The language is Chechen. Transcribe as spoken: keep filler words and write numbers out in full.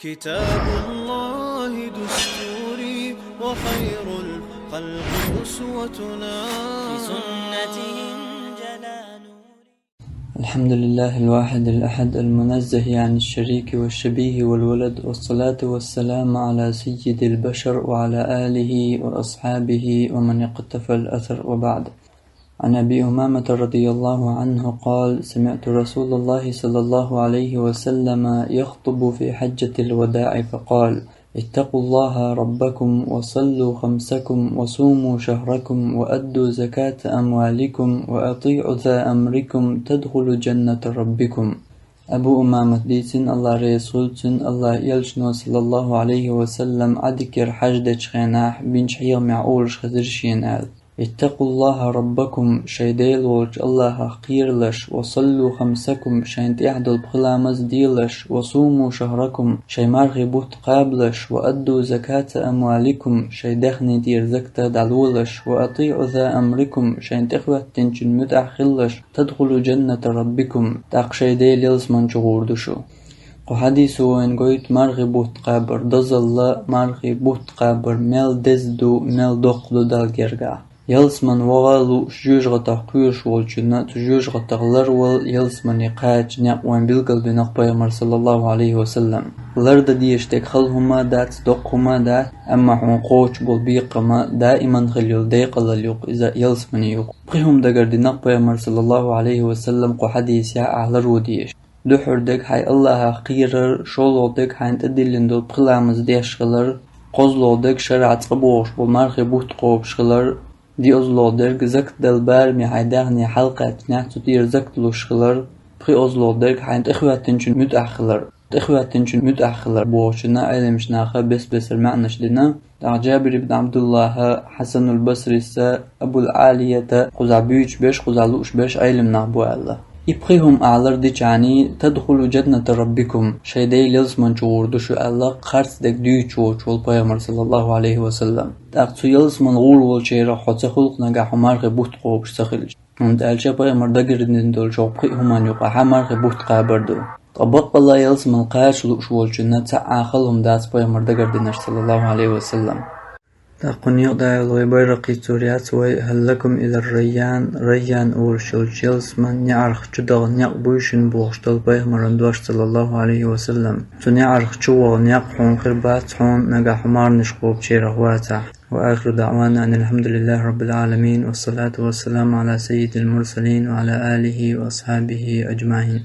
كتاب الله دستوري وخير الخلق أسوتنا. بسنته انجلى نوري. الحمد لله الواحد الأحد المنزه عن الشريك والشبيه والولد، والصلاة والسلام على سيد البشر وعلى آله وأصحابه ومن اقتفى الأثر، وبعد. عن أبي أمامة رضي الله عنه قال: سمعت رسول الله صلى الله عليه وسلم يخطب في حجة الوداع فقال: اتقوا الله ربكم وصلوا خمسكم وصوموا شهركم وأدوا زكاة أموالكم وأطيعوا ذا أمركم تدخلوا جنة ربكم. Абу Умамат дийцина, Аллах реза хуьлда цунна, Аллах элчано, саллаллаху алейхи ва саллам, Ӏадикера хьаж дечу хенахь бинчу хьехамехь олуш хезира шена аьлла: «Иттакъуллаха раббакум», шайн Дела волчу Аллахах кхералаш, «ва саллу хамсакум», шайна тӀехь долу пхи ламаз делаш, «ва суму шахракум», шайн мархи бутт кхабалаш, «ва адду заката амваликум», шайн даьхни тӀера закат дӀалолаш, «ва атиъу за амрикум», шайна тӀехӀоьттинчун муьтӀахь хилалаш, «тадхулу джанната раббикум», тӀаккха шайн Делан ялсамани чу гӀур ду шу. Кху хьадисо вайна гойту мархи бутт кхабар дозалла, мархи бутт кхабар мел деза ду, мел доккха ду Далла гергахь. Ялсамани ваха а лууш жоьжахатех кхоьруш волчунна, цу жоьжахатех ларвала ялсамане кхача некъ вайна билгалбинарг Пайхамар, саллаллаху алейхи ва саллам. Лардан дезаш дерг хала хӀума а дац, доккха хӀума а дац, амма хьуна кхочуш болу бекхам даиман хила йолу декъалалла ю-кх иза, ялсамани ю-кх. Пхи хӀума дагардинарг Пайхамар, саллаллаху алейхи ва саллам, кху хьадисехь ахь ларво дезаш. Дуьххьара дерг хьайн Аллахах кхерар, шолгӀа дерг хьайна тӀедиллина долу пхи ламаз деш хилар, кхозлагӀа дерг шарахь цкъа богӀуш болу мархи бутт кхобуш хилар, диъазлогӀа дерг закат дала бараме хьайн даьхни хьалакхаьчнехь цу тӀера закат луш хилар, пхиозлагӀа дерг хьайна тӀехӀоьттинчун муьтӀахь хилар. ТӀехӀоьттинчун муьтӀахь хилар бохучунна Ӏеламнаха бес-бесара маьӀнаш дина. ТӀаккха Джабир ибн Абдуллаха, Хьасанул Басрис, Абул Алията кхузахь буьйцуш берш, кхузахь лууш берш Ӏеламнах бу аьлла. И пхи хӀума ахь лардичхьана, «тадхулу джанната раббикум», шайн Делан ялсамани чу гӀур ду шу аьлла, харц дерг дуьйцуш воцуш волу Пайхамар, саллаллаху алейхи ва саллам. ТӀаккха цу ялсамани гӀур волчерах хьо ца хуьлу-кх нагахь хьо мархи бутт кхобуш ца хилча. ХӀунда аьлча Пайхамар дагардина долчу пхи хӀуманна юкъахь мархи бутт кхабар ду. Ткъа баккъалла ялсамани кхача лууш волчунна цхьа а хала хӀума дац Пайхамар дагардинарш, саллаллаху алейхи ва саллам. ТӀаккха кху некъа дӀаяла вай Байракъис цуьнга яц вай: «Хьал лакум ила райян», райян олуш йолчу ялсаман неӀарх чу даха некъ буй шуна бохуш долу Пайхамаран дош, саллаллаху алейхи ва саллам. Цу неӀарх чу ваха некъ хьуна хир бац хьуна нагахь хьо марханаш кхобучерах вацахь. Ва ахиру даъвана анил хьамдулиллахи раббил Ӏаламин, вассалату вассаламу Ӏала саййидил мурсалин ва Ӏала алихи ва асхьабихи аджмаин.